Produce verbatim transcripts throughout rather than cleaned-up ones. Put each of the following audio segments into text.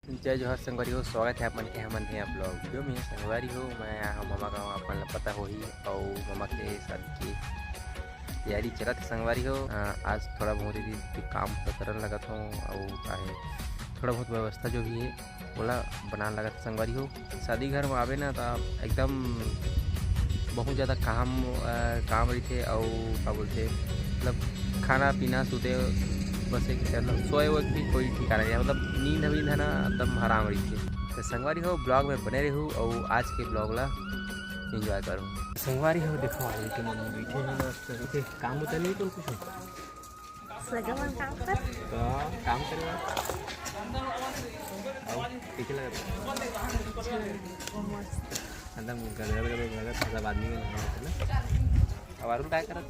जय जोहार संगवारी हो, स्वागत है आप मन के हमन के ब्लॉग वीडियो में। संगवारी हो, मैं आया हूँ ममा गाँव, आप मन ला पता होही, अउ ममा के शादी की तैयारी चलत है संगवारी हो। अ, आज थोड़ा बहुत ही काम तो करन लगत हूँ, अउ का है, थोड़ा बहुत व्यवस्था जो भी है, ओला बनान लगत है संगवारी हो। शादी घर में आवे ना, तो एकदम बहुत ज़्यादा काम, अ, काम रहिथे, अउ का बोलथे, मतलब, खाना पीना, सुते, बसे के, मतलब, सोए वोए के भी कोई ठिकाना नहीं है। मतलब, नींद वींद है ना, एकदम हराम रहिथे। तो संगवारी हो, ब्लॉग में बने रहू, अउ आज के ब्लॉग ला एंजॉय करू। संगवारी हो, देखो, आलू के मम्मी बैठे हैं, मस्त बैठे। काम होता नहीं तो कुछ सगा मन काम कर। तो काम करे बा। अउ पीछे लगा। एकदम गदगद, गदगद, गदगद, सब आदमी में लगा है ना। अब अरुण काय करत?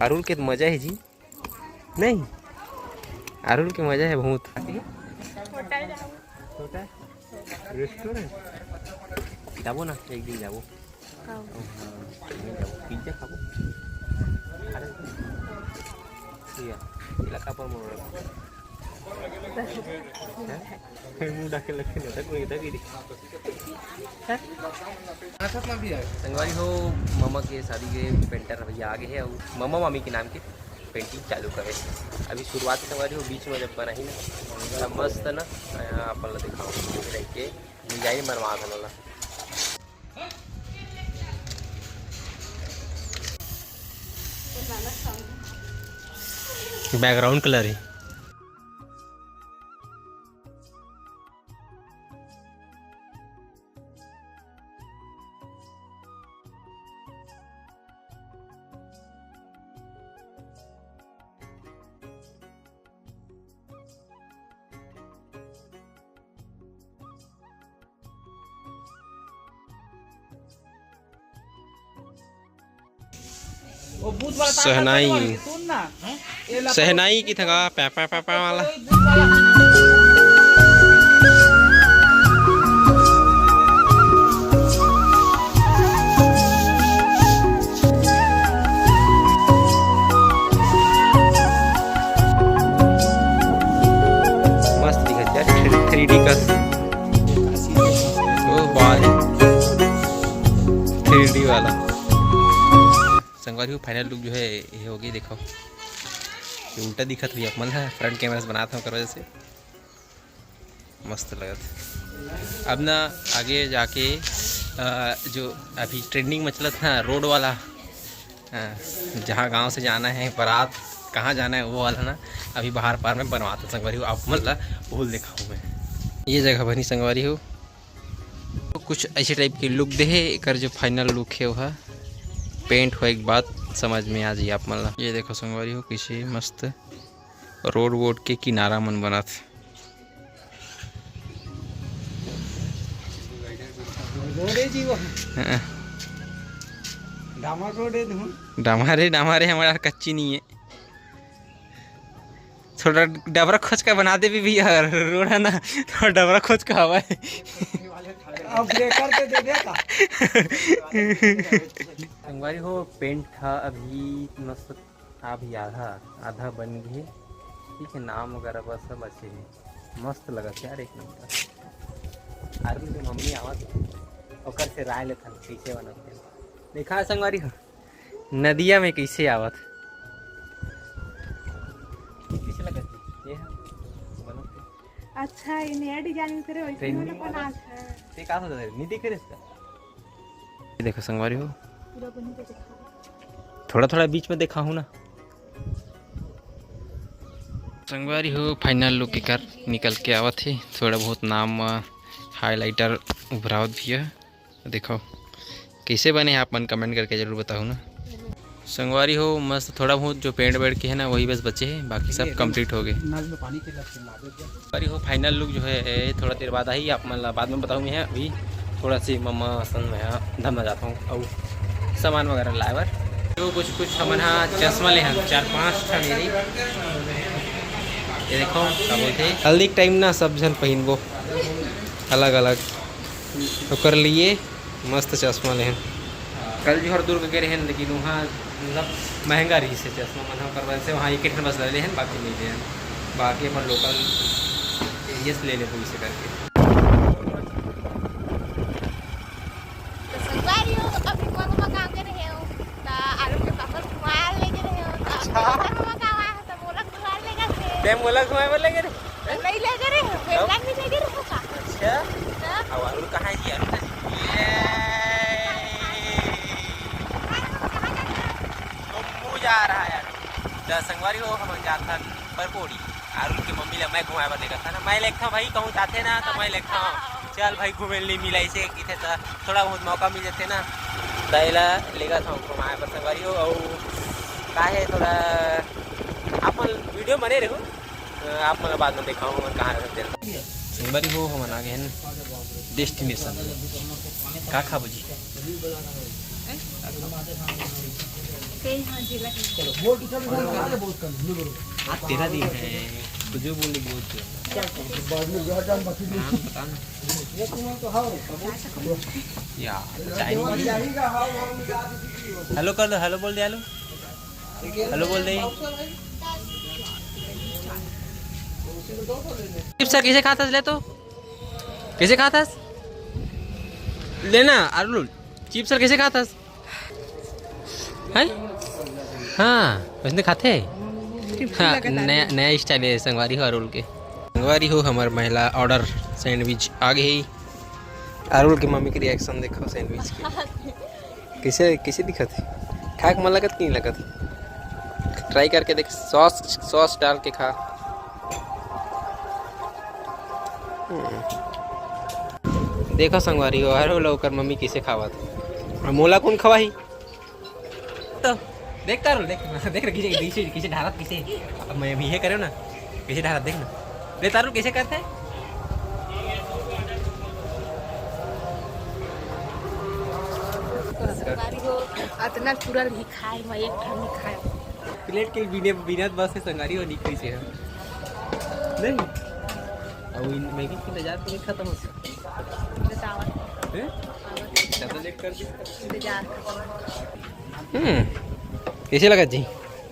अरुण के तो मजा है जी। नहीं, अरुण के मजा है बहुत। होटल जाओ। होटल? रेस्टोरेंट? जाबो ना, एक दिन जाबो। हाँ। हाँ, एक दिन जाबो। पिज्जा खाबो। अरे, ये इलाका पर मोड़। हैं? मुंह ढक के लगे नहीं था, कोई था कि नहीं? संगवारी हो, ममा के शादी के पेंटर भैया आगे हे, अउ ममा मामी के नाम के पेंटिंग चालू करे। अभी शुरुआत संगवारी हो, बीच में जब बनाही ना, तब मस्त ना, अ, अपन ला दिखाओ, रह के डिजाइन बनवा देना ला। बैकग्राउंड कलर है। वो बूथ वाला तार शहनाई। सुन ना। शहनाई की थका, पै, पै, पै, पै वाला। मस्त दिखत यार, थ्री डी का। ओ भाई, थ्री डी वाला। संगवारी हो, फाइनल लुक जो है, ये हो गई। देखो, ये उल्टा दिखत हुई आप मन ह, फ्रंट कैमरा से बनात हूँ, ओकर वजह से मस्त लगत। अब ना आगे जाके, अ, जो अभी ट्रेंडिंग में चलत ना, रोड वाला, अ, जहाँ गांव से जाना है बारात, कहाँ जाना है, वो वाला ना अभी बाहर पार में बनवात हूँ संगवारी हो, आप मन ला वो दिखाऊँ मैं। ये जगह बनी संगवारी हो, तो कुछ ऐसे टाइप के लुक दे हे। एकर जो फाइनल लुक है, वह पेंट होए के बाद समझ में आ जाई आप मन ला। ये देखो संगवारी हो, कैसे मस्त रोड वोड के किनारा मन बनत। रोड है जी वो। हाँ। डामर रोड है धुन। डामर है, डामर है, हमारा कच्ची नहीं है। थोड़ा डबरा खोच का बना दे भी भैया, रोड है ना, थोड़ा डबरा खोच का हवा है। अब ब्रेकर पे दे दे का। संगवारी हो, पेंट था अभी मस्त, अभी आधा, आधा बन गए। ठीक है, नाम वगैरह बस सब अच्छे हैं। मस्त लगत है यार, एक नंबर। आदमी के मम्मी आवत है, ओकर से राय लेथन, कैसे बनत है। देखा संगवारी हो, नदिया में कैसे आवत, कैसे लगत है? ये है, बनत है। अच्छा, ये नया डिजाइन करे, वैसे ट्रेंडिंग वाला वाला। बना है। ते का सोचत है? नहीं देखे रे इसका? ये देखो संगवारी हो, पूरा बनी तो दिखा। थोड़ा थोड़ा बीच में देखा हूँ ना। संगवारी हो, फाइनल लुक एकर निकल के आवत हे। थोड़ा बहुत नाम, अ, हाईलाइटर उभरावत भी है। देखो कैसे बने हे, आप मन कमेंट करके जरूर बताओ ना। संगवारी हो, मस्त थोड़ा बहुत जो पेंट वेंट के है ना, वही बस बचे है, बाकी सब कंप्लीट हो गए। नल में पानी के लग के ला दे दिया। संगवारी हो, फाइनल लुक जो है, थोड़ा देर बाद आही, आप मन ला बाद में बताऊँ मैं। अभी थोड़ा सी मम्मा सन में यहाँ धमना जाता हूँ और सामान वगैरह लाए बर। जो कुछ कुछ हमन हा चश्मा ले हन, चार पांच ठा मेरी। ये देखो, का बोलथे, हल्दी के टाइम ना सब झन पहिनबो अलग अलग, ओकर लिए मस्त चश्मा लेहन। कल जो हर दुर्ग गे रहेन, लेकिन वहाँ मतलब महंगा रहिस हे चश्मा मन ह, ओकर वजह से वहाँ एक ठन बस ले लेहन, बाकी नहीं लेहन। बाकी अपन लोकल एरिया से ले ले, वइसे करके। तो संगवारी हो, अभी मगो मकान के रहे हो, तो आलू के पापड़ कुमार लेके रहे हो, तो अच्छा। मगो मकान आया है, तो मोला कुमार लेगा से। ते मोला घुमाए बर लेगे रे? नहीं लेगे रे, बेलन भी लेगे रे का। अच्छा। हाँ। अब अरुण कहाँ है जी? अरुण तो ये तो मुँह जा रहा है यार। तो संगवारी हो, हम जात हन परपोड़ी। अरुण के मम्मी ला मैं घुमाए बर लेगत हँव ना, मैं लेगथँव भाई, कहूँ जाथे ना तो मैं लेगथँव। चल भाई घूमे ले मिला इसे किथे त थोड़ा बहुत मौका मिल जाथे ना, त एला लेगत हँव घुमाए बर संगवारी हो। अउ का हे थोड़ा आप मन वीडियो बने रहो, आप मन ला बाद में देखाहूँ हमन कहाँ रहते हैं। संगवारी हो हमन आ गए हैं डेस्टिनेशन। का खाबो जी? आज तेरा दिन है, कुछ बोल बोल। हाँ, बता ना। यार, चाय नहीं। हेलो कर दो, हेलो बोल दे, हेलो। हेलो बोल दे। चिप्स कइसे खाथस ले तो? कइसे खाथस? लेना, अरुण, चिप्स कइसे खाथस? हैं? हाँ, वइसने खाथे। टिप्स हाँ, लगातार। नया, नया स्टाइल है संगवारी हो अरुल के। संगवारी हो, हमर महिला ऑर्डर सैंडविच आ गई। अरुल के मम्मी के रिएक्शन देखो सैंडविच के। कइसे, कइसे दिखत हे? खाए के मन लगत कि नहीं लगत? ट्राई करके देख, सॉस, सॉस डाल के खा। हम्म। देखो संगवारी हो, अरुल ओकर मम्मी कइसे खावत हे। अब मोला कौन खवाही? तो देख तारुल, देख, देख रे, कइसे, कइसे, कइसे ढारत, कइसे। अब मैं अभी ये करे ना, कइसे ढारत, देख ना। दे तारुल, कइसे करथे? संगवारी हो, अतना पूरा भी खाए, मैं एक ठन नहीं खाए। प्लेट के बिने, बिना बस से संगवारी हो, निकली से हम। नहीं। अब इन मैगी के ले जाते खत्म हो। बताओ। हैं? ज्यादा लेट कर दी। इंतजार खत्म। हम्म, कइसे लगत जी?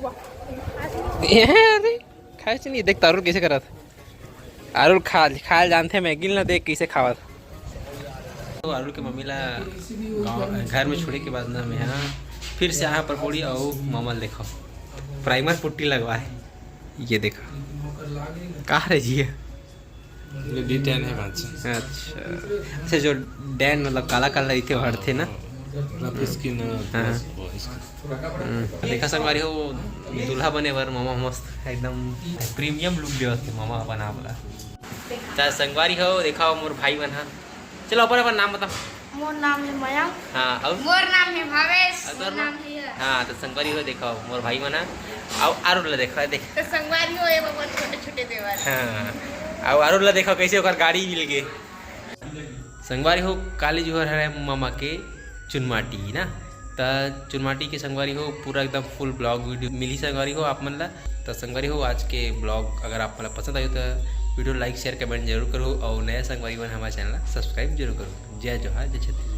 वाह। ये अरे, खाए से नहीं, देख तारुल कइसे करत। अरुल खा, खाए जानथे मैगी ल ना, देख कइसे खावत। तो अरुल के मम्मी ला गाँव, घर में छोड़े के बाद ना मैं, हाँ, फिर से आहा परपोड़ी अउ ममा ल देखो, प्राइमर पुट्टी लगवाए। ये देखा। का रे जी? ये डी टेन है भांचा। अच्छा। अच्छा, जो डैन मतलब काला काला रहिथे, वो हटथे ना? मतलब स्किन, हाँ। प्लस वो स्किन। हम्म, देखा संगवारी हो, दूल्हा बने बर ममा मस्त एकदम प्रीमियम लुक देवत हे ममा अपन आप ला। त संगवारी हो, देखा मोर भाई मन हा। चलो अपन अपन नाम बताओ। मोर नाम है मयंक। हाँ, और? मोर नाम है भावेश। और मोर तोर नाम नाम? है यश। हाँ, तो संगवारी हो देखो, मोर भाई मन हा। अउ अरुण ला देखो, देख। तो संगवारी हो, ये बहुत छोटे छोटे देवर। हाँ, अउ अरुण ला देखो, कइसे ओकर गाड़ी मिल गे। संगवारी हो, काली जुहर हरे ममा के चुनमाटी ना, त चुनमाटी के संगवारी हो, पूरा एकदम फुल ब्लॉग वीडियो मिली संगवारी हो आप मन ला। त संगवारी हो, आज के ब्लॉग अगर आप मन ला पसंद आयो त वीडियो लाइक, शेयर, कमेंट जरूर करो, और नया संगवारी मन हमारे चैनल ला सब्सक्राइब जरूर करो। जय जोहार, जय छत्तीसगढ़।